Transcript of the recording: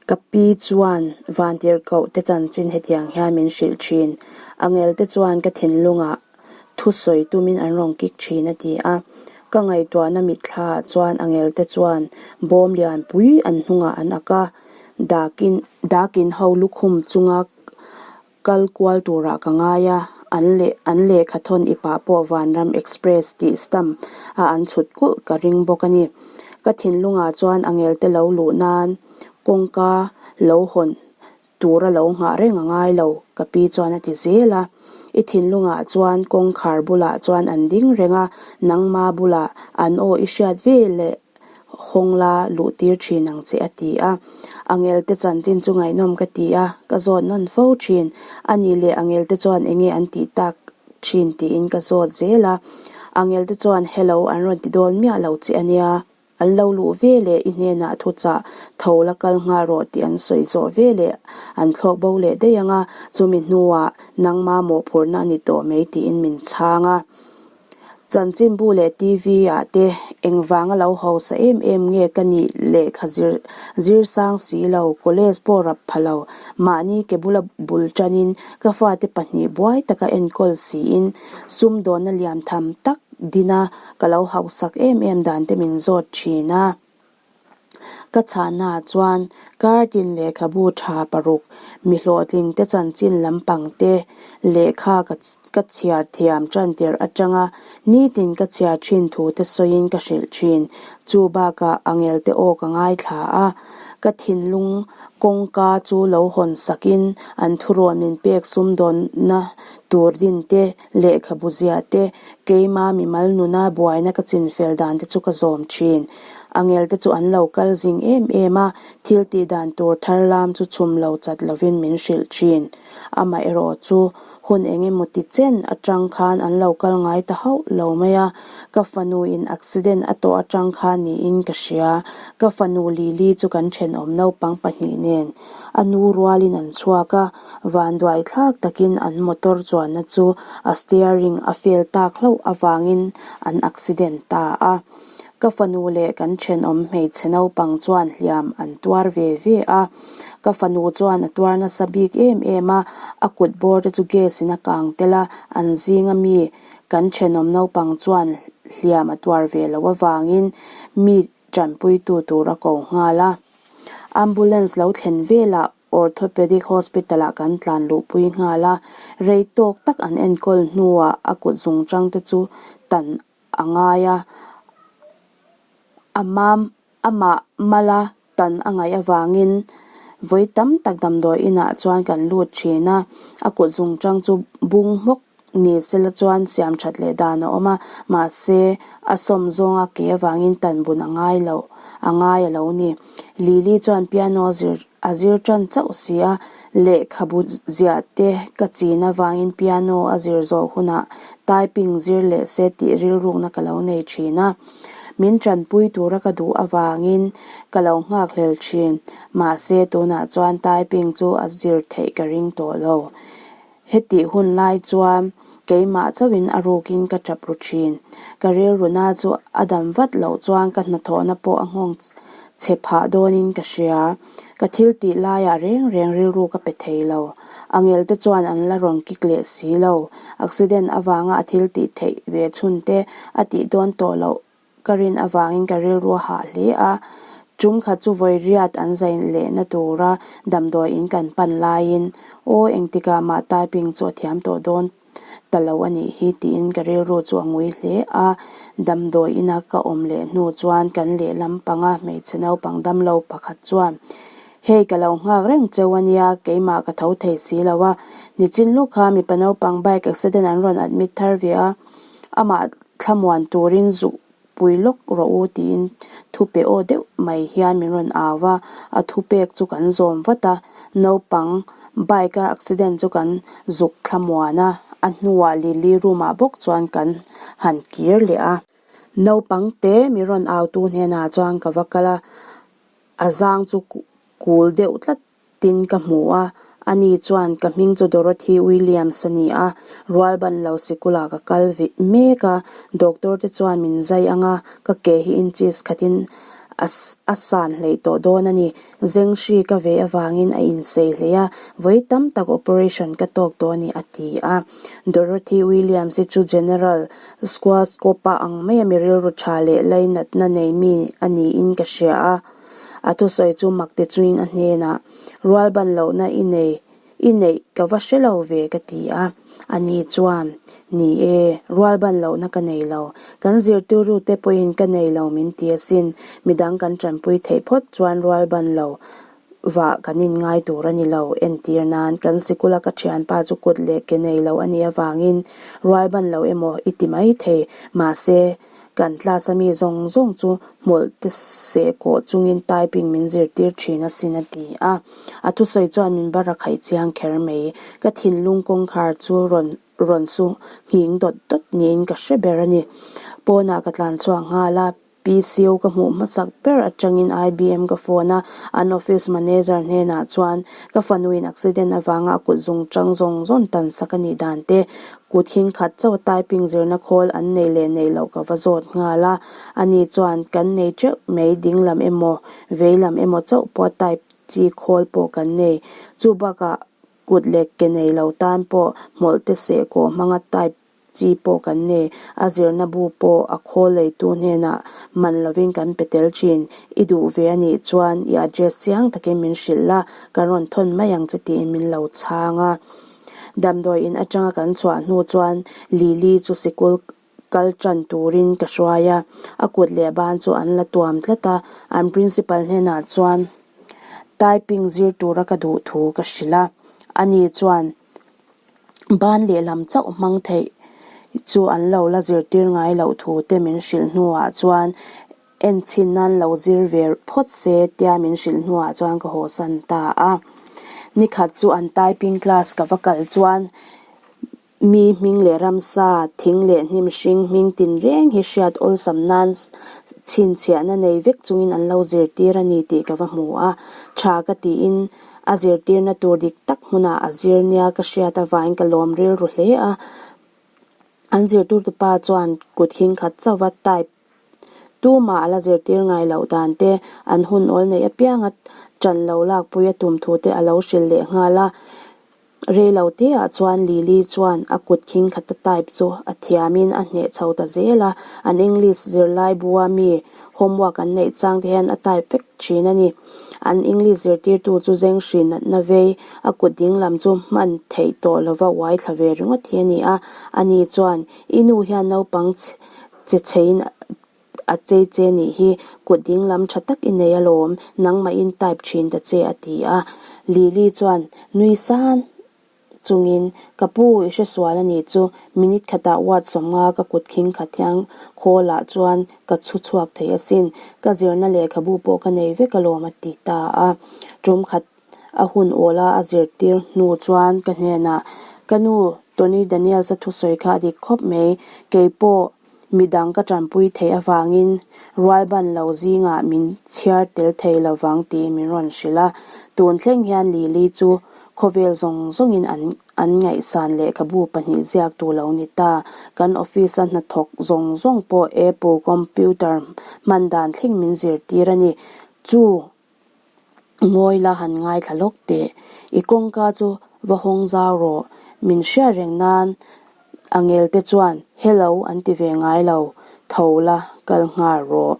Ka pi chuan vantirhkoh te chanchin hetiang hian min hrilh thin. Angel te chuan ka thinlungah thusawi tumin an rawn kik thin a ti a. Ka ngaihtuahna mitthla ah chuan angel te chuan bawm lian pui an hnungah an ak a, dakin dakin ho lukhum chunga Kal kual turah ka ngai a, an leh an lehkha thawn i pah pawh Vanram Express tih stamp a an chhut kulh ka ring bawk a ni. Ka thinlungah chuan a ngelte lo luh nan kawngka lo hawn tura lo nghah reng a ngai lo, ka pi chuan a ti zel a. I thinlungah chuan kawngkhar bulah chuan an ding reng a, nangma bulah an aw i hriat ve leh hawng la luh tir thin ang che a ti a. Angelte chanchin chu ngaihnawm ka ti a, ka zawt nawn fo thin. A nih leh Angelte chuan enge an tih tak thin tiin ka zawt zel a. Angelte chuan hello an rawn ti dawn miah lo che a nia. An lo luh ve leh i hnenah thuchah tho la kal nghal rawh tih an sawi zawh ve leh an thlawk bo leh daih ang a, chumi hnuah nangma mawhphurhna a ni tawh mai tiin min chhang a. Chanchinbu leh TV ah te engvanga lo hausa em em nge ka nih lehkha zir zir sang si lo, college pawh rap pha lo, mahni ke bula bul tanin ka fate pahnih buai taka enkawl siin sumdawnna lian tham tak dina ka lo hausak em em dan te min zawt thin a. Ka chhahna chuan kartin lehkhabu tha paruk, mi hlawhtling te chanchin lampang te lehkha ka chhiar thiam tantir atanga nitin ka chhiar thin thu te sawiin ka hrilh thin. Chu bakah angel te aw ka ngaithla a, ka thinlung kawngka chu lo hawn sakin an thurawn min pek sumdawnna tur din te Lehkhabu ziah te, keima mimal nuna buaina ka chinfel dan te chu ka zawm thin. Angel te chu an lo kal zing em em a, thil tih dan tur thar lam chu chhum lo chat lovin min hrilh thin. Amaherawh chu hun eng emaw ti chen atang khan an lo kal ngai ta hauh lo mai a, ka fanu in accident a tawh atang khan niin ka hria. Ka fanu Lily chu kan thenawm naupang pahnih nen a nu rualin an chhuak a, Vanduai thlak takin an motor chuanna chu a steering a fail tak hlauh avangin an accident ta a. Ka fanu leh kan thenawm hmeichhe naupang chuan hliam an tuar ve ve a. Ka fanu chuan a tuar nasa bik em em a, a kut bawr te chu gas in a kang tel a, an zinga mi kan thenawm naupang chuan hliam a tuar ve loh avangin mi tanpuitu tur a ko nghal a. Ambulance lo thlen velah Orthopedic Hospital ah kan tlan luhpui nghal a, rei tawk tak an enkawl hnuah a kut zungchang te chu tan a ngai a, a mam amah mala tan a ngaih avangin vawi tam tak damdawi inah chuan kan lut thin a, a kut zungchang chu bung hmawk ni sela chuan siam that leh dan a awm a, mahse a sawm zawng a ke avangin tan bun a ngai loh a ngai a lo ni. Lily chuan piano zir a zir tan chauh si a, lehkhabu ziah te ka chin avangin piano a zir zawh hunah typing zir leh se tih rilrukna ka lo nei thin a. Min tanpui tura ka duh avangin ka lo nghakhlel thin, mahse tunah chuan typing chu a zir theih ka ring tawh lo. Hetih hun lai chuan keimah chauhin a rukin ka tap ru thin. Ka rilruna chu a dam vat loh chuan ka hnathawhna pawh a nghawng chhe phah dawnin ka hria. Ka thil tih laiah reng reng rilru ka pe thei lo. A ngelte chuan an la rawn kik leh si lo. Accident avanga a thil tih theih ve chhun te a tih dawn tawh loh Ka rin avangin ka rilru a hah hle a, tum khat chu vawi riat an zai lehna tura damdawi in kan pan laiin, Aw, engtikah mah typing chu a thiam tawh dawn ta lo a nih hi tiin ka rilru chu a ngui hle a. Damdawi ina ka awm leh hnu chuan kan lehlam panga hmeichhe naupang damlo pakhat chuan, Hei ka lo nghak reng cheu a nia, keimah ka tho thei si lo a, nichin luk kha mipa naupang bike accident an rawn admit thar ve a, amah Thlamuan turin zuk pui lawk rawh u tiin thu pe aw deuh mai hian min rawn au a, a thupek chu kan zawm vat a, naupang bike a accident chu kan zuk thlamuan a, a hnuah Lily room ah bawk chuan kan han kir leh a. Naupang te mi rawn au tu hnenah chuan ka va kal a, a zang chu kul deuh tlat Tin ka hmu a, ani chuan ka hming chu Dorothy Williams a ni a, Rualbanlo sikula ka kal mek a, doctor te chuan min zai ang a, ka ke hi inches khatin A a san hleih tawh dawn a ni. Zenghri ka ve avangin a insei hleih a, vawi tam tak operation ka tawk tawh a ni, a ti a. Dorothy Williams-i chu General Schwarzkopf-a ang maia mi rilru tha leh lainatna nei mi a niin ka hria a. A thusawi chu mak ti chungin a hnenah, Rualban lohna i nei I neih ka va hre lo ve ka ti a, ani chuan, Ni e, rualban lohna ka nei lo. Kan zirtirute pawhin ka nei lo min ti asin, midang kan tanpui theih phawt chuan rualban lo vah kan inngai tur a ni lo. Entir nan, kan sikula ka thianpa chu kut leh ke nei lo a nih avangin rualban lo emaw i ti mai thei, mahse, Kan class a mi zawng zawng chu hmawlh te seh kawh chungin typing min zirtir thin asin a ti a. A thusawi chuan min bar a khaih chiang kher mai. Ka thinlung kawngkhar chu rawn rawn su nghing dawt dawt niin ka hre ber a ni. Pawnah ka tlan chhuak nghal a, PCO ka hmuh hmasak ber atangin IBM ka phone a, an office manager hnenah chuan ka fanuin accident avanga a kut zung chang zawng zawng tan sak a nih dan te Kut hing khat chauh typing zirna khawl an nei leh nei loh ka va zawt nghal a, ani chuan kan nei teuh mai dinglam emaw veilam emaw chauh pawh type chi khawl pawh kan nei. Chu bakah kut leh ke nei lo tan pawh hmawlh te seh kawh hmanga type chi pawh kan nei. A zirna bu pawh a khawl leitu hnenah man lovin kan pe tel thin. I duh ve a nih chuan i address chiang takin min hrilh la, kan rawn thawn mai ang che tiin min lo chhang a. Damdawi in atanga kan chhuah hnu chuan Lily chu sikul kal tan turin ka hruai a, a kut leh ban chu an la tuam tlat a, an principal hnenah chuan typing zir tura ka duh thu ka hrilh a, ani chuan ban lehlam chauh hmang theih chu an lo la zirtir ngai loh thu te min hrilh hnuah chuan Enchhin nan lo zir ve phawt se tia min hrilh hnuah chuan ka haw san ta a. Nikhat chu an typing class ka va kal chuan mi hming leh ramsa, thing leh hnim hring hming tin reng hi hriat awlsam nan chhinchhiahna nei vek chungin an lo zirtir a ni tih ka va hmu a. Tha ka tiin a zirtirna tur dik tak hmunah a zir nia ka hriat avangin ka lawm rilru hle a. An zirtirtupa chuan kut hing khat chauha type Tumah a la zirtir ngai loh dan te, an hun awl neih apianga ṭan lo lakpui a tum thu te a lo hrilh leh nghal a. Rei lo teah chuan Lily chuan a kut khing khata type chu a thiamin a hneh chho ta zel a, an English zirlai bua mi homework an neih chang te hian a type vek thin a ni. An English zirtirtu chu Zenghrih natna vei, a kut dinglam chu hman theih tawh lova uai thla ve ringawt hi a ni a. Ani chuan, I nu hian naupang Che cheiin a chei che nih hi kut ding lam tha tak i nei alawm, nangmahin type thin ta che a ti a. Lily chuan nui san chungin, Ka pu, i hre sual a nih chu, minute khatah ward 50 ka kut khing khat hian khawlah chuan ka chhu chhuak thei asin, ka zirna lehkhabu pawh ka nei vek alawm a ti ta a. Tum khat A hun awla a zirtir hnu chuan ka hnenah, Ka nu, Tony Daniels-a thusawi kha a dik khawp mai. Kei pawh midang ka tanpui theih avangin rualban lo zingah min chhiar tel thei lovang tih min rawn hrilh a. Tun thleng hian Lily chu khawvel zawng zawngin an an ngaihsan lehkhabu pahnih ziaktu lo ni ta. Kan office-a hnathawk zawng zawng pawh Apple computer hman dan thleng min zirtir a ni. Chu Ngawi la han ngaithla lawk teh. I kawngka chu va hawng zau rawh. Min hriat reng nan a ngel te chuan hello an ti ve ngai lo. Tho la, kal nghal rawh.